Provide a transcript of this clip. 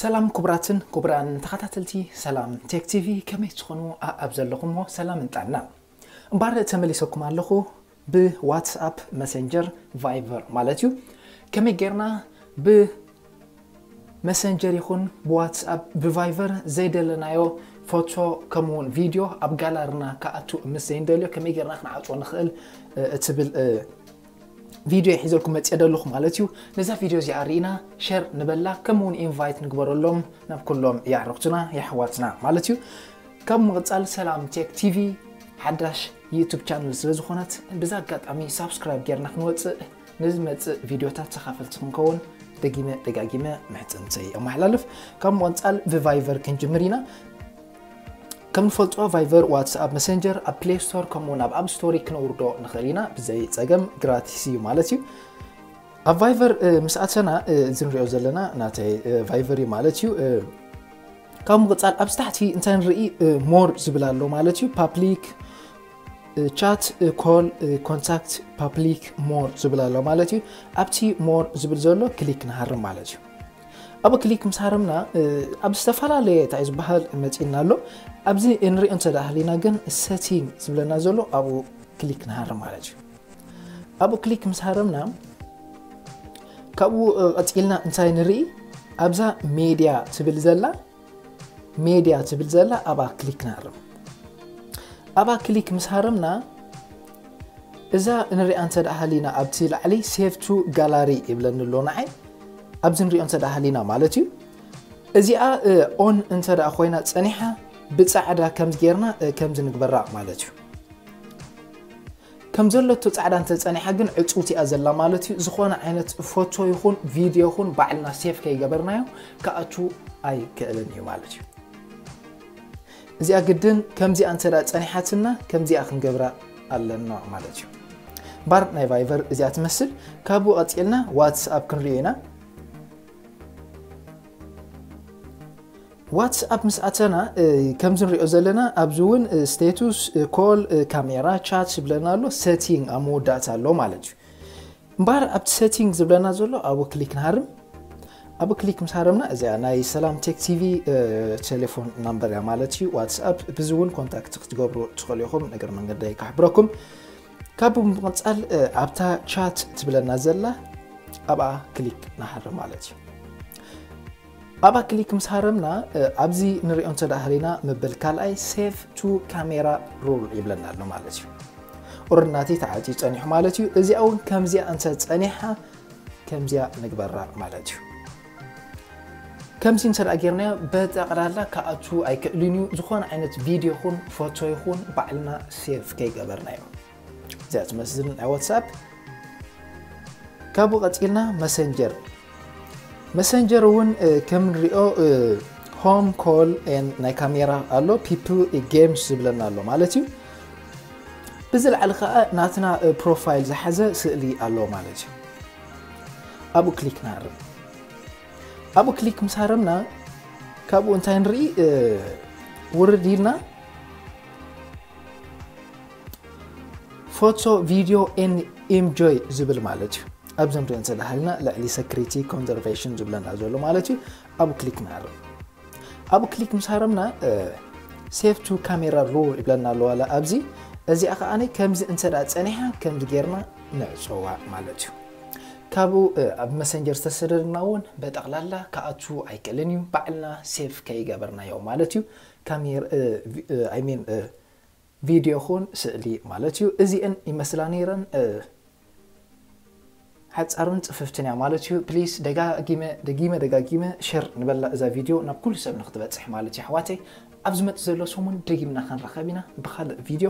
ሰላም ክቡራትን ክቡራን ተኸታተልቲ ሰላም ቴክ ቲቪ፣ ከመይ ትኾኑ? ኣኣብ ዘለኹሞ ሰላም እንጣና። እምባር ተመሊሰኩም ኣለኹ ብዋትስኣፕ፣ መሰንጀር፣ ቫይቨር ማለት እዩ። ከመይ ጌርና ብመሰንጀር ይኹን ብዋትስኣፕ፣ ብቫይቨር ዘይደለናዮ ፎቶ ከምኡውን ቪድዮ ኣብ ጋላርና ክኣቱ ምስ ዘይንደልዮ ከመይ ጌርና ክንዓጾ ንኽእል እትብል ቪድዮ ሒዘልኩም መፅእ ደለኹ ማለት እዩ። ነዛ ቪድዮ እዚኣ ርኢና ሸር ንበላ፣ ከምኡውን ኢንቫይት ንግበረሎም ናብ ኩሎም የዕርኽትና የሕዋትና ማለት እዩ። ካብ ምቕፃል ሰላም ቴክ ቲቪ ሓዳሽ ዩቱብ ቻነል ስለ ዝኾነት ብዛ ኣጋጣሚ ሳብስክራይብ ጌርና ክንወፅእ፣ ንዝመፅእ ቪድዮታት ተኻፈልቲ ክንከውን ደጊመ ደጋጊመ ምሕፅንተይ የመሓላልፍ። ካብ ምቕፃል ብቫይቨር ክንጅምር ኢና። ከም ንፈልጦ ቫይቨር፣ ዋትስኣፕ መሰንጀር ኣብ ፕሌይ ስቶር ከምኡ ናብ ኣፕ ስቶሪ ክነውርዶ ንኽእል ኢና ብዘይ ጸገም፣ ግራቲስ እዩ ማለት እዩ። ኣብ ቫይቨር ምስ ኣተና እዚ ንሪኦ ዘለና ናተይ ቫይቨር እዩ ማለት እዩ። ካብ ምቕፃል ኣብዚ ታሕቲ እንታይ ንርኢ? ሞር ዝብል ኣሎ ማለት እዩ። ፓብሊክ ቻት፣ ኮል፣ ኮንታክት፣ ፓብሊክ፣ ሞር ዝብል ኣሎ ማለት እዩ። ኣብቲ ሞር ዝብል ዘሎ ክሊክ ንሃርም ማለት እዩ። ኣብ ክሊክ ምስ ሃረምና ኣብ ዝተፈላለየ እንታይ ዝበሃል መፂና ኣሎ። ኣብዚ እንሪኦ እንተ ደኣ ሃሊና ግን ሴቲንግ ዝብለና ዘሎ ኣብኡ ክሊክ ንሃርም ማለት እዩ። ኣብኡ ክሊክ ምስ ሃረምና ካብኡ ቀፂልና እንታይ ንርኢ? ኣብዛ ሜድያ ትብል ዘላ፣ ሜድያ ትብል ዘላ ኣብኣ ክሊክ ንሃርም። ኣብኣ ክሊክ ምስ ሃረምና እዛ እንሪኣ እንተ ደኣ ሃሊና ኣብቲ ላዕሊ ሴቭ ቱ ጋላሪ ይብለኒ ኣሎ ንዓይ። ኣብዚ ንሪኦ እንተ ደኣ ሃሊና ማለት እዩ። እዚኣ ኦን እንተ ደኣ ኮይና ጸኒሓ ብጻዕዳ ከምዚ ጌርና ከምዚ ንግበራ ማለት እዩ። ከም ዘለቶ ጻዕዳ እንተ ጸኒሓ ግን ዕጹውቲ እያ ዘላ ማለት እዩ። ዝኾነ ዓይነት ፎቶ ይኹን ቪድዮ ይኹን ባዕልና ሴቭ ከይገበርናዮ ክኣቱ ኣይክእልን እዩ ማለት እዩ። እዚኣ ግድን ከምዚኣ እንተ ደኣ ጸኒሓትና ከምዚኣ ክንገብራ ኣለና ማለት እዩ። ባር ናይ ቫይቨር እዚኣ ትመስል። ካብኡ ቀጺልና ዋትስኣፕ ክንሪኦ ኢና። ዋትስኣፕ ምስ ኣተና ከምዚ ንሪኦ ዘለና ኣብዚ እውን ስቴቱስ፣ ኮል፣ ካሜራ፣ ቻት ዝብለና ኣሎ። ሴቲንግ ኣብ መወዳእታ ኣሎ ማለት እዩ። እምበኣር ኣብቲ ሴቲንግ ዝብለና ዘሎ ኣብኡ ክሊክ ንሃርም። ኣብኡ ክሊክ ምስ ሃረምና እዚኣ ናይ ሰላም ቴክ ቲቪ ቴሌፎን ናምበር እያ ማለት እዩ። ዋትስኣፕ ብዚ እውን ኮንታክት ክትገብሩ ትኽእሉ ኢኹም። ነገር መንገደይ ክሕብረኩም። ካብኡ ብምቕጻል ኣብታ ቻት ትብለና ዘላ ኣብኣ ክሊክ ንሃርም ማለት እዩ። ኣብኣ ክሊክ ምስ ሃረምና ኣብዚ ንሪኦ እንተ ደኣ ሃሊና መበል ካልኣይ ሴቭ ቱ ካሜራ ሩል ይብለና ኣሎ ማለት እዩ። ኦረዲ ናተይ ተዓፅዩ ጸኒሑ ማለት እዩ። እዚኣ እውን ከምዚኣ እንተ ጸኒሓ ከምዚኣ ንግበራ ማለት እዩ። ከምዚ እንተ ደኣ ጌርናዮ በጠቕላላ ክኣቱ ኣይክእልን እዩ። ዝኾነ ዓይነት ቪድዮ ይኹን ፎቶ ይኹን ባዕልና ሴቭ ከይገበርናዮ። እዚኣ ትመስል ናይ ዋትስኣፕ። ካብኡ ቀጺልና መሰንጀር። መሰንጀር እውን ከም ንሪኦ ሆም፣ ኮል፣ ናይ ካሜራ ኣሎ፣ ፒፕል፣ ጌምስ ዝብለና ኣሎ ማለት እዩ። ብዝለዓሊ ከዓ ናትና ፕሮፋይል ዝሓዘ ስእሊ ኣሎ ማለት እዩ። ኣብኡ ክሊክ ንሃርም። ኣብኡ ክሊክ ምስ ሃረምና ካብኡ እንታይ ንርኢ? ውርድ ኢልና ፎቶ፣ ቪድዮ ኤን ኢምጆይ ዝብል ማለት እዩ። ኣብዚ ንሪኦ እንተ ደኣ ሃሊና ልዕሊ ሰክሪቲ ኮንዘርቬሽን ዝብለና ዘሎ ማለት እዩ። ኣብኡ ክሊክ ንሃርም። ኣብኡ ክሊክ ምስ ሃረምና ሴቭ ቱ ካሜራ ሩል ይብለና ኣሎ ዋላ ኣብዚ። እዚኣ ከኣ ከምዚ እንተ ደኣ ጸኒሓ ከምዚ ጌርና ንዕጸዋ ማለት እዩ። ካብኡ ኣብ መሰንጀር ዝተሰደደና እውን በጠቕላላ ክኣቱ ኣይክእልን እዩ፣ ባዕልና ሴቭ ከይገበርናዮ ማለት እዩ። ካሜር I mean ቪድዮ ይኹን ስእሊ ማለት እዩ። እዚእን ይመስላ ነይረን። ሓጻርን ጽፍፍትን እያ ማለት እዩ። ፕሊስ ደጋጊመ ደጊመ ደጋጊመ ሸር ንበላ እዛ ቪድዮ ናብ ኩሉ ሰብ ንክትበጽሕ ማለት እዩ ኣሕዋተይ። ኣብ ዝመጽእ ዘሎ ሰሙን ደጊምና ክንራኸብ ኢና ብኻልእ ቪድዮ።